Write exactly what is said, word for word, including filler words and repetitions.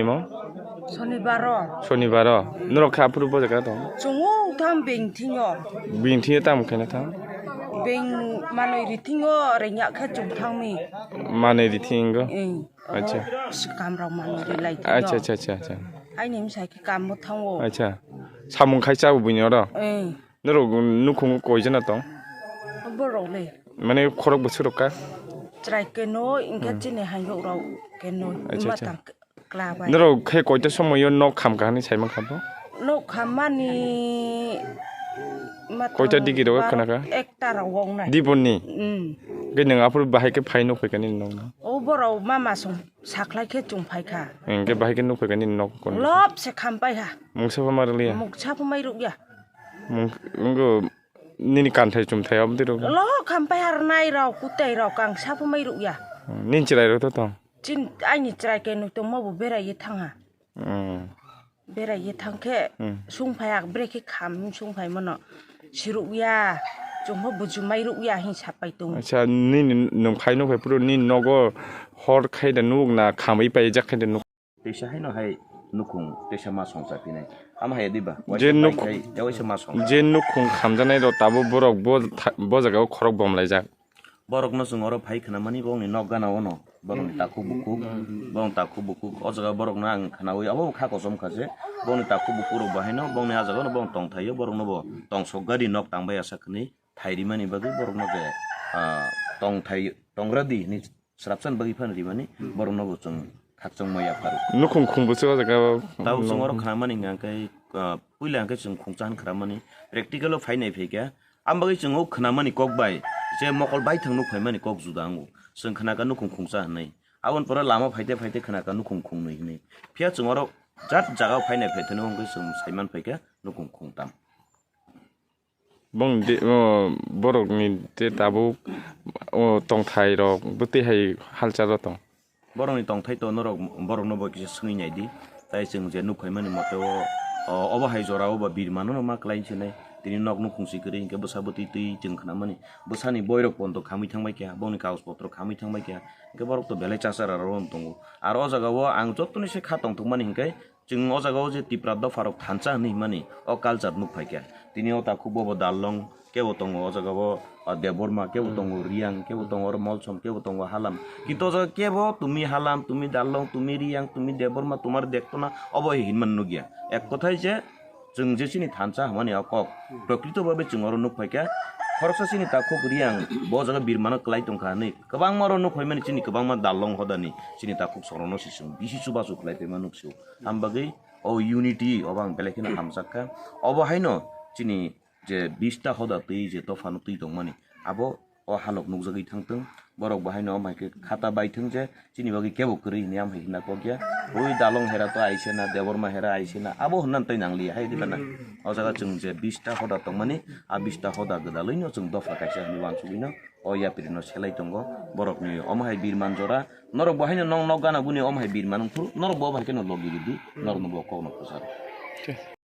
Mo? Sonibaro. Sonibaro. Norok khe aphuru bo jaga tong? Chungo thang beng thingo. Beng thingo tamo khaina thang? Beng manoi ri thingo, rengya khe chung thangmi. Manoi ri thingo? Eng. Acha. Obo sikam rok manoi ri lai thingo. Acha, acha, acha, acha. Aini msai khe kam bo thango. Acha. Samung khai chabo buini oro? Eng. Norok nukhung koi jana tong? Borok le. Mane khorok bwswk rok ka? Chwrai keno, engkhe chini hayung rok keno. Acha, acha. Matang kla bai. Norok khe koita somoyo nok kham ka hinwi sai mankha bo? Nok khammani matang koita digi rok ba khna ka? Ekta rok wng nai. Dibonni? Mm. Khe nwng aphuru bahai khe phai nuk phai kani nok no? O borok mama song sakhlai khe chung phai kha. Engkhe bahai khe nuk phai kani nok kono? Lop se kham pai ha. Mungsa pha ma rwliya? Mungsa pha mai rwya. Mung-, wngkhe nini kanthai chumthai obo twi rw. Lo khampai har nai rok, kutai rok, ang saphamai rukya. Nini chwrai rok to tong? Chin, ani chwrai kainwi tongma bo berai ye thangha. Hmm. Berai ye thangkhe, hmm, sungphai ak brekhe kham sungphai mano. Sirukya, chumbo bujumai rukya hin sapai tongo. Acha, nini nwng phai nukphai phuru nini nogo hor khai da nuk na khamwi pai jak khai da nuk? Teisa haino hai nukhung teisa ma songcha phinai. Ama hai diba? Je waisa nukhung, pai khai, ya waisa ma song. Je nukhung khamjanai rok tabuk borok bo tha-, bo jaga o khorok bomlaijak. Borok no chwng oro phai khna mani, bongni nok gana ono. Borokni takhuk bukhuk, bong takhuk bukhuk. O jaga borok no ang khnaui abo kha kosom kha je. Bongni takhuk bukhuk rok bo haino, bongni ah jaga no bong tongthai o, borok no bo tongsok gari nok tangbai asa khni thai rimani bagwi borok no je, ah, tongthai tongra di hinwi srapsan bagwi phano rimani, hmm, borokno bo chwng khakchangma yapharu. Nukhung khung bwswk o jaga o. Tabuk chwng oro khna mani hwnkha khe, ah, puila hwnkhe chwng khungcha han khna mani, practical o phai nai phai kha. Am bagwi chwng o khna mani kok bai je mokol baithang nuk phai mani kok juda wngo. Chwng khna kha nukhung khungcha hinwi. Aboni pore lama phaite phaite khna kha nukhung khungnwi hinwi. Phiya chwng oro jat jaga o phai nai phai thani wngkhe chwng sai man phai kha nukhung khungtam. Bong de, o, borokni de tabuk, o, tongthai rok bwtwi hai halchar o tong? Borokni tongthai to norok borokno bo kisa swngwi nai di. Tai chwng je nuk phaimani mote o, o, obo hai jora o ba birmano no ma kwlai sinai. Tini nok nukhung si kwrwi hinkhe bwsa bwtwi twi chwng khnamani. Bwsani boirok ponto khamwi thangbai kha, bongni kagoj potro khamwi thangbai kha. Hinkhe borok to belai chachara rw tongo. Aro o jaga o ang jotoni se kha tongthokmani hinkhe, chwng o jaga o je Tipra dopha rok thansa hinwi himani o culture nuk phai kha. Tini o takhuk bo bo Darlong, kebo tongo o jaga o, o Debbarma, kebo tongo Riang, kebo tongo oro Molsom, kebo tongo Halam. Kintu o jaga kebo tumi Halam, tumi Darlong, tumi Riang, tumi Debbarma, tomar Dektona, obo hai hinmani nukya. Ek kothai je chwng je chini thansa hwnmani o kok, prokrito babe chwng oro nuk phai kha. Khoroksa chini takhuk Riang bo jaga birmano kwlai tong kha hinwi kwbangma oro nuk phaimani chini kwbangma Darlong hodani chini takhuk sorokno se chwng bisi chubachu khlai paima nuk sio. Am bagwi o unity obo ang belai kheno hamjak kha. Obo haino chini je bista hoda twi je dophano twi tongmani, abo o halok nukjagwi thangtwng. Borok bo haino omo hai khe khata bai thwng je chini bagwi kebo kwrwi hinwi am hai hwnna kok ya. Ui Dalong hera to aise na, Debbarma hera aise na, abo hwnna twi nang liya hai diba na. O jaga chwng je bista hoda tongmani, a bista hoda gwdalwino chwng dopha kaisa hinwi uansugwino o yapri no selai tongo. Borokni omo hai birman jora, norok bo haino nok nok gana guni omo hai birman wngphuru norok bo obo hai kheno logi rwdi, norokno bo kokno kwcharo.